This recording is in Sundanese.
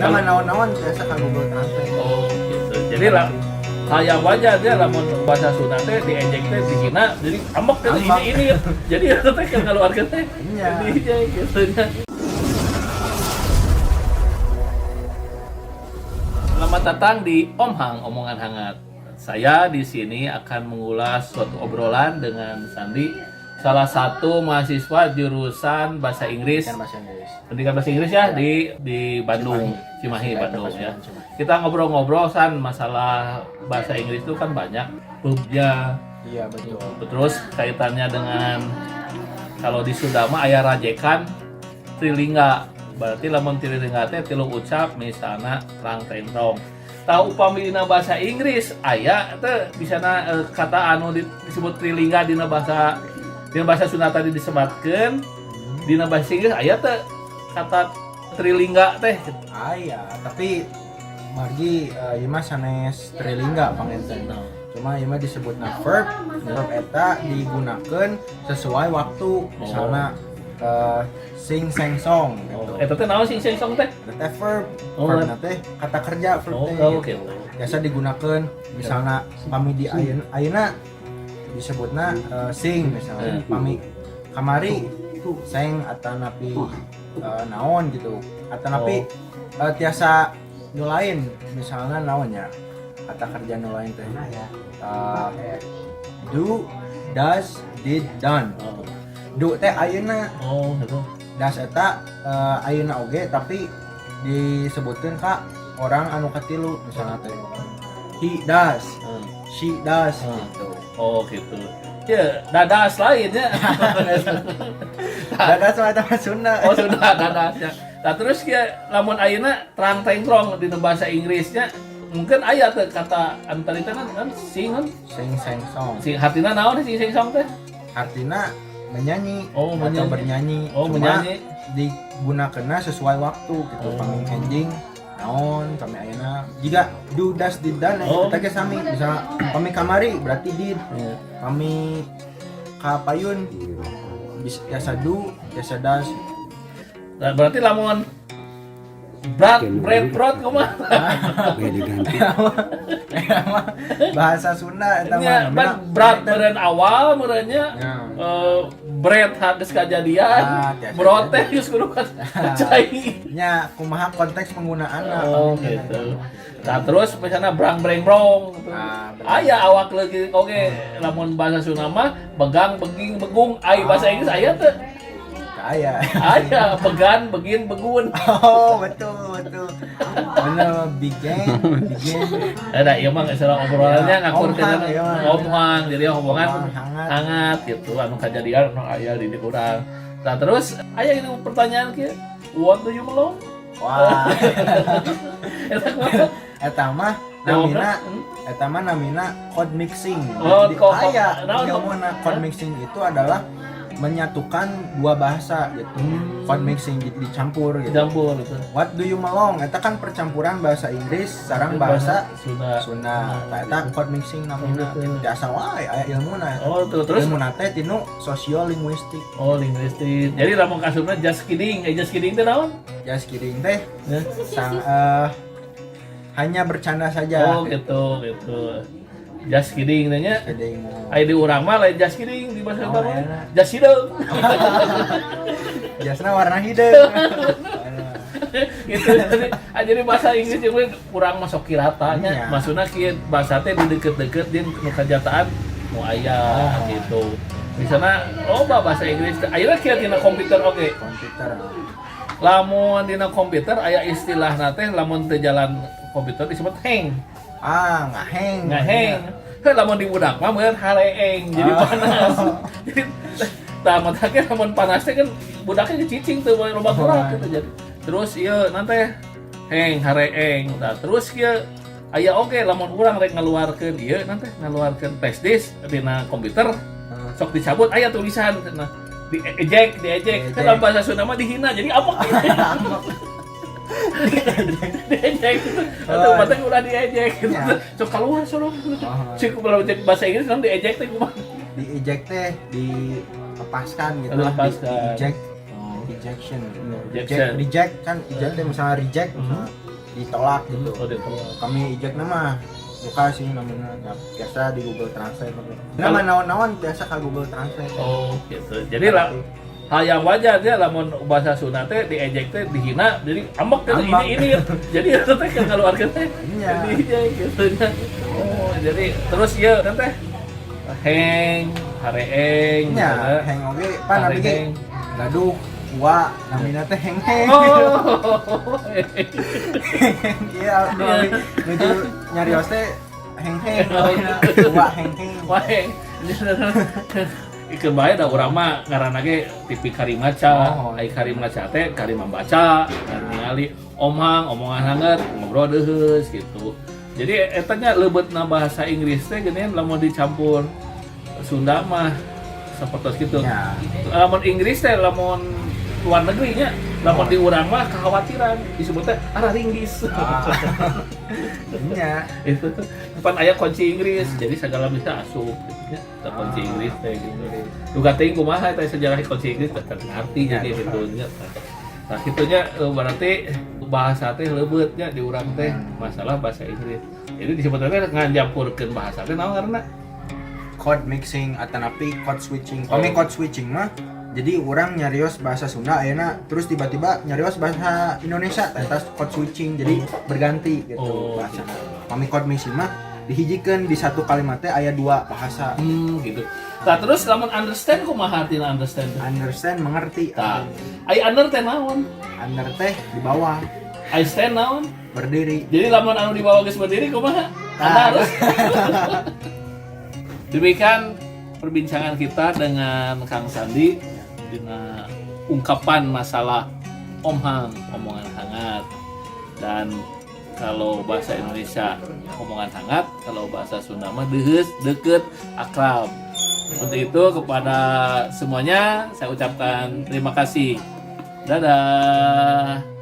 Nah, naon-naon biasa ka Google Translate. Oh, gitu. Jadi lah hayang wajar dia lamun bahasa Sunda teh diejek teh dihina, jadi ambek teh ini jadi itu teh kan ngaluarkeun teh diejek gitu nya. Selamat datang di Om Hang, Omongan Hangat. Saya di sini akan mengulas suatu obrolan dengan Sandi, salah satu mahasiswa jurusan bahasa Inggris. Pendidikan bahasa Inggris. Pendidikan bahasa Inggris ya, di Bandung, Cimahi, Bandung ya. Kita ngobrol-ngobrol, San, masalah bahasa Inggris itu kan banyak verbnya. Iya, betul. Terus kaitannya dengan kalau di Sunda mah aya rajekan trilingga. Berarti lamun trilingga teh tilu ucap, misalnya trang tentrong. Tah, upami dina bahasa Inggris aya teh bisana kata anu disebut trilingga dina bahasa Sunda tadi disebatkeun, dina bahasa Inggris aya teh kata trilingga teh? Aya, tapi margi ieu mah sanes trilingga panginten. Cuma ieu mah disebutna verb. Verb eta digunakan sesuai waktu. Misalnya sing, sang, song gitu. Eta teh naon, sing, sang, song teh? Eta teh verb. Oh, verb teh kata kerja, verb teh. Gitu. Biasa digunakan misalnya pami di ayeuna, ayeuna disebutna sing misalnya. Pami kamari sang atanapi naon gitu. Atanapi tiasa nu lain, misalnya naonnya kata kerja nu lain teh do, does, did, done. Do teh ayeuna. Oh, gitu. Does eta ayeuna oge, tapi disebutkeun ka orang anu katilu, misalnya teh he does, she does gitu. Oh, gitu. Ya, dadas lainnya. Dadas mah eta mah Sunda. Oh, sudah dadasnya. Nah, terus ya lamun ayeuna trang tengkrong di bahasa Inggrisnya mungkin aya teh kata antara itu kan sing kan? Sing, sang, song. Sing hartina naon sing, sang, song teh? Artinya menyanyi Oh, atau menyanyi. Bernyanyi. Oh, Cuma menyanyi. Digunakannya sesuai waktu gitu. Oh. Pami enjing naon, pami ayeuna jika do, does, did, done. Kita ge sami, misalnya pami kamari berarti did, pami kapayun bisa biasa do, biasa does. Nah, berarti lamun brat bread brot kumaha? Kayak diganti. Bahasa Sunda eta Nya, mah. ban brat meureun awal meureunnya Ya. Bread geus kajadian. Ah, tiasa Brot teh jadi. Geus kudu cai. Nya kumaha konteks penggunaanna. Oh, gitu. Nah, terus misalnya brang breng brong gitu. Ah, brang. Aya awak lagi oke, lamun bahasa Sunda mah begang beging begung, ai bahasa Inggris aya teu? Aya. Aya began begin begun. Oh, betul betul, bener, begin begin. Ada ieu mah geus obrolannya Ya, ngakur Om Hang, iya mah. Om Hang, jadi omongan Om hangat. Hangat gitu, anu kajadian anu aya di urang. Nah, terus aya ini pertanyaan kieu, what do you melong? Wah. Eta kumaha? Eta mah Jawabna? namina eta mah namina code mixing. Oh, Jadi, aya naon? ilmuna code mixing itu adalah menyatukan dua bahasa gitu. Code mixing dicampur gitu. Campur gitu. What do you melong? Eta kan percampuran bahasa Inggris sareng bahasa Sunda. Sunda. Tah, eta code mixing namina. Oh, gitu. Biasa wae aya ilmuna. Oh, tuh terus Ilmuna teh tinu sosiolinguistik. Oh, linguistik. Jadi lamun kasupna just kidding, just kidding teh naon? Just kidding teh Ya. sang hanya bercanda saja. Oh, gitu gitu. Just kidding nanya. Kidding. Ai di urang mah lain just kidding di bahasa Oh, Sunda mah. enak. Just hideung. Jasna warna hideung. Gitu, jadi ah, jadi bahasa Inggris jeung kurang masuk kiratanya. Iya. Maksudna kieu, bahasa teh di deket-deket jeung nu kajataan nu aya gitu. Misalnya loba bahasa Inggris teh ayeuna kieu tina komputer oge. Komputer. Lamun dina komputer aya istilahna teh lamun teu jalan komputer disebut hang. Ah, ngaheng. Ngaheng. Heuh, lamun di budak mah meureun hareeng, jadi panas. Jadi tah matakna lamun panas teh kan budaknya cicing tuh loba gerak gitu. Jadi terus ieu nanti heng hareeng. Nah, terus kieu aya oge lamun urang rek ngaluarkeun ieu nanti ngaluarkeun flash disk dina komputer, sok dicabut aya tulisan nah di eject, di eject. Kan dalam bahasa Sunda mah dihina, jadi apa diejek gitu atau Oh, mata ulah diejek gitu. Ya. Sok keluar sono. Oh. Cik kalau cek bahasa Inggris kan diejek teh kumaha? Di eject teh dilepaskan gitu lah. Dilepaskan. Di eject, Oh. ejection. Ejection. Reject, reject kan eject teh misalnya reject misalnya. Ditolak gitu. Oh, ditolak. Kami ijek nama buka sih namanya ya, biasa di Google Translate. Nama naon-naon biasa ke Google Translate. Oh, gitu. Jadi lah hal yang wajar ya, lamun bahasa Sunda teh diejek teh, dihina, jadi ambek gitu. Ambek. Ini jadi itu teh kan keluarga teh Iya. jadi gitu nya. Oh, jadi terus ya teh heng, hareeng Nya, misalnya. Heng oge pan abi ge Hareeng. Gaduh wa namina teh heng heng. Oh. Iya, nu abi nuju nyarios teh heng heng namina wa heng heng. Wah, heng. Ikeun bae da urang mah ngaranna ge TV Karimaca. Oh. Ai Karimaca teh kari membaca, kari ningali omhang, omongan hangat, ngobrol deuheus gitu. Jadi eta nya leubetna bahasa Inggris teh geuning lamun dicampur Sunda mah sapertos gitu. Lamun Inggris teh lamun luar negeri nya, lamun di urang mah kekhawatiran disebutnya arah ringgis. Ah. Nya. Itu pan aya kunci Inggris, jadi segala bisa asup gitu nya. Tah, kunci Inggris teh gitu. Duga teuing kumaha teh sejarah kunci Inggris teh ngarti Ya, jadi gitu nya. Nah, kitunya berarti bahasa teh leubetnya di urang teh masalah bahasa Inggris. Jadi disebutnya teh nganjampurkeun bahasa teh naon karena Code mixing atanapi code switching. Kami Oh. code switching mah jadi orang nyarios bahasa Sunda ayeuna, terus tiba-tiba nyarios bahasa Indonesia, eta code switching, jadi berganti gitu Oh, bahasa. gitu. Kami code mixing mah dihijikeun di satu kalimat teh aya dua bahasa. Gitu. Nah, terus lamun understand kumaha artina understand teh? Understand, mengerti. Tah. Ai under teh naon? Under teh di bawah. Ai stand naon? Berdiri. Jadi lamun anu di bawah geus berdiri kumaha? Anda Tah. harus. Demikian perbincangan kita dengan Kang Sandi dina ungkapan masalah omhang, omongan hangat. Dan kalau bahasa Indonesia omongan hangat, kalau bahasa Sunda mah deuheus, deket, akrab. Untuk itu kepada semuanya saya ucapkan terima kasih. Dadah.